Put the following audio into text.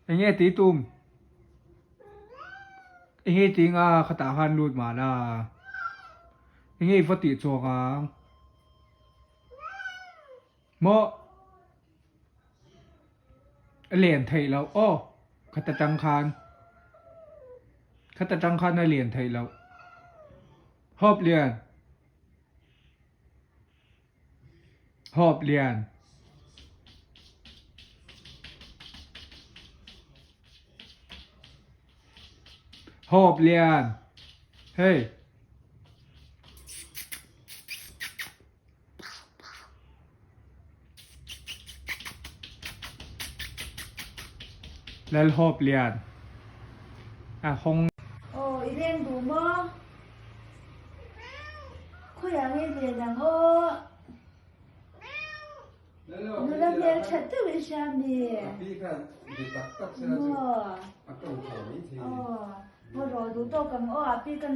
Enge tih tum? Enge i tih nga khatah khan lut mah la? Enge i va tih chuang ang? Maw? A len theih loh aw khata tang khan. Khata tang khan a len theih loh. Hawp lian. Hawp lian. Hawp lian. Hei. Lal hawp lian. A hawng. Aw, i leng duh maw? Khawiah nge len ang aw? Nula hmel that deuh i hria mi? Maw? Aw, vaw rawh duh tawk ang aw, a pi kan.